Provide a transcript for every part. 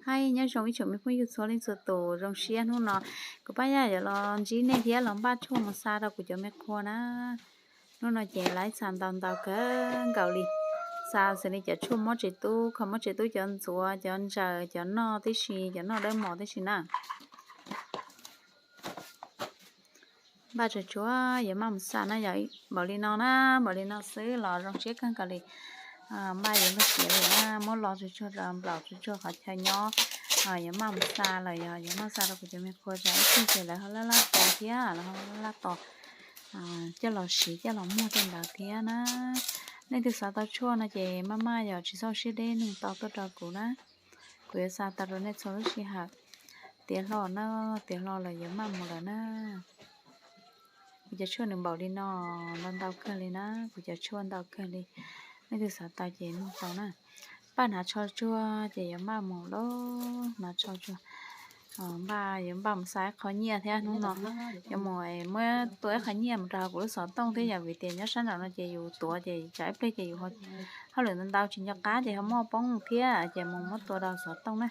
Hais nyob zoo ib tsoom me phooj ywg txhua leej txhua tus, zoo siab hnub no kuv Paj Yaj yuav los ntsib nej thiab los npaj tshuaj mus xa rau kuv cov me qhua na. Hnub no ces lawv xa ntau ntau kawg nkaus li. Xa xws li cov tshuaj mob tsev tub, kho mob tsev tub, cov ntxuav, cov ntsaws, cov noj tib si, cov noj dawb mos tib si na. Npaj tsuag tsuag yuav maj mus xa na yom. Npaum li no na, npaum li no xwb los zoo siab kawg nkaus li. Npaj yuav luag tiav li na, muab lo tsuag tsuag, nplaum tsuag tsuag qhov chaw nyob. Yuav maj mus xa lawm, yog yuav maj xa rau kuv cov me qhua, tsam ib pliag ces lawv ho laj laj tos thiab, lawv ho laj laj tos coj los siv coj los muag tej ntawd thiab na. Leej twg xav tau tshuaj no ces maj maj yom, tsis txhob siab deb nug tau tuaj rau kuv na. Kuv yuav xa tau rau nej txhua lub sij hawm. Tiav hlo na, tiav hlo lawm yuav maj mus lawm na. Kuv cov tshuaj nws npaum li no, ntau ntau kawg li na, kuv cov tshuaj ntau kawg li. Leej twg xav tau ces nug tau na. Npaj hnav tsho tsuag ces yuav maj mus lauj, hnav tsho tsuag. Npaj yuav npaj mus xa ib qho nyiaj thiab hnub no. Yuav mus muab tua ib qho nyiaj mus rau kuv lub xov tooj thiab yom, vim tias nyob sab nraum no ces yus tuav ces tsam ib pliag ces yus hauj lwm ntau ntau tsis nco qab ces ho muaj poob thiab ces mus muab tua rau xov tooj na.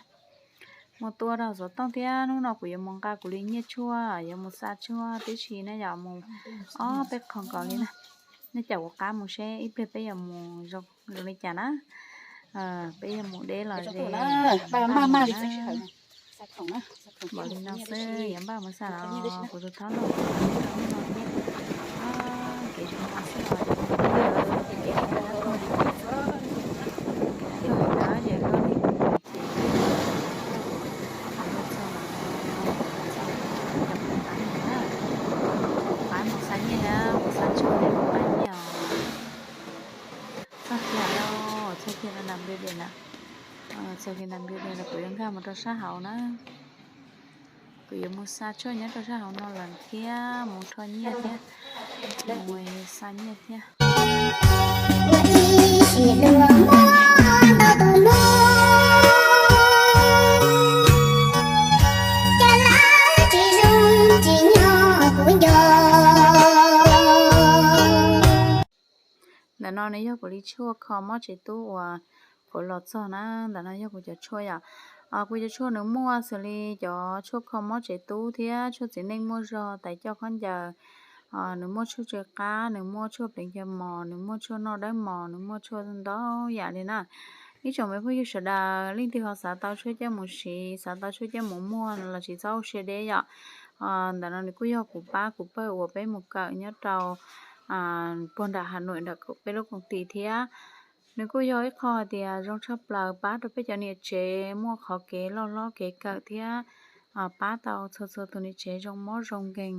Mus tua rau xov tooj thiab hnub no kuv yuav mus nqa kuv li nyiaj tshuaj, yuav mus xa tshuaj tib si na yom, mus ob peb qho nkaus li na. Nej caum kuv qab mus seb ib pliag peb yuav mus zoo li cas na. Peb yuav mus deb los ze. Npaum li no xwb, yuav npaj mus xa los kuv tus thaub no, kev zoo no xwb os. Ces luag li ces pab mus xa nyiaj na, mus xa tshuaj ces mus pab nyiaj os. Txog kiag lawm, txog kiag rau nram building lawm. Txog kiag nram building lawm kuv yuav nkag mus rau sab hauv na. Kuv yuav mus xa tshuaj nyob rau sab hauv no lawm thiab mus rho nyiaj thiab, mus xa nyiaj thiab. Ntawm no nws yog kuv li tshuaj kho mob tsev tub uas kuv los txog na, ntawm no yog kuv cov tshuaj yom. Kuv cov tshuaj nws muaj xws li cov tshuaj kho mob tsev tub thiab tshuaj txiv neej muaj zog, tais coj khaub ncaws, nws muaj tshuaj tsw qab, nws muaj tshuaj pleev chaw mos, nws muaj tshuaj noj dawb mos, nws muaj tshuaj ntau yam li na. Ib tsoom me phooj ywg sawv daws leej twg ho xav tau tshuaj coj mus siv, xav tau tshuaj coj mus muag los tsis txhob ua siab deb yom. Ntawm no nws kuj yog kuv pab kuv pawg uas peb mus kawm nyob rau puag nram Hav Nuam nram peb lub koom tim thiab. Nws kuj yog ib qho hais tias zoo tshaj plaws pab rau peb cov niam tsev muaj qhov kev loj hlob kev kawm thiab pab tau txhua txhua tus niam tsev zoo mob zoo nkeeg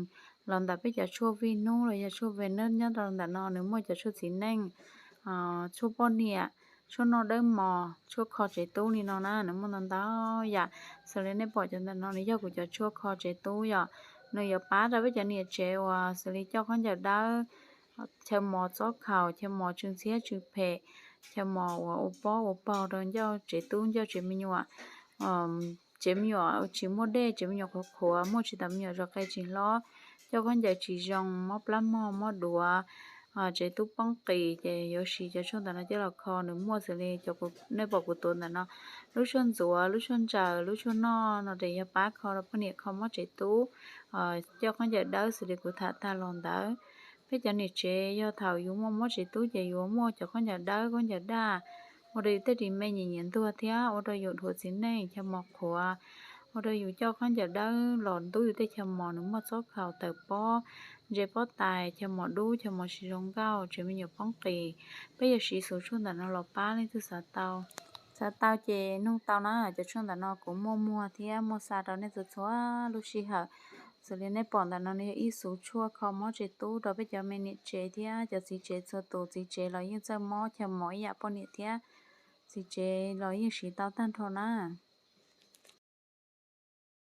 los ntawm peb cov tshuaj vij hnub los yog tshuaj Venus nyob rau ntawm no. Nws muaj cov tshuaj txiv neej, tshuaj poj niam, tshuaj noj dawb mos, tshuaj kho tsev tub li no na, nws muaj ntau ntau yam. Xws li nej pom cov ntawm no nws yog kuv cov tshuaj kho tsev tub yom. Nws yuav pab rau peb cov niam tsev uas xws li coj khaub ncaws dawb, chaw mos txob khaus, chaw mos tsw ntxhiab tsw phem, chaw mos uas ua pob ua paug rau ncauj tsev tub ncauj tsev me nyuam, tsev me nyuam tsis muaj dej, tsev me nyuam qhuav qhuav, muaj tsis tau me nyuam zov qe tsis hlob, coj khaub ncaws tsis zoo, mob plab mog mob duav, tsev tub poob qis ces yuav siv cov tshuaj ntawm no coj los kho. Nws muaj xws li cov nej pom kuv tuav ntawm no, lub tshuaj ntxuav, lub tshuaj ntsaws, lub tshuaj noj no ces yog pab kho rau poj niam kho mob tsev tub, coj khaub ncaws dawb xws li kuv tham tag los ntawd. Peb cov niam tsev yog thaum yus muaj mob tsev tub ces yuav muaj cov khaub ncaws dawb khaub ncaws daj, ua rau yus tej ris me nyiam nyiam ntuag thiab ua rau yus dhuav txiv neej, chaw mos qhuav, ua rau yus coj khaub ncaws dawb los ntub yus tej chaw mos nws muaj txob khaus tawm pob, ntse pob tais, chaw mos dub, chaw mos tsis zoo nkauj, tsev me nyuam poob qis. Peb yuav siv xuv tshuaj ntawm no los pab leej twg xav tau. Xav tau ces nug tau na, cov tshuaj ntawm no kuv muaj muag thiab muaj xa rau nej txhua txhua lub sij hawm. Xws li nej pom ntawm no nws yog ib xuv tshuaj kho mob tsev tub rau peb cov me niam tsev thiab cov txiv tsev txhua tus. Txiv tsev los yeej txawj mob chaw mos ib yam poj niam thiab, txiv tsev los yeej siv tau tag nrho na.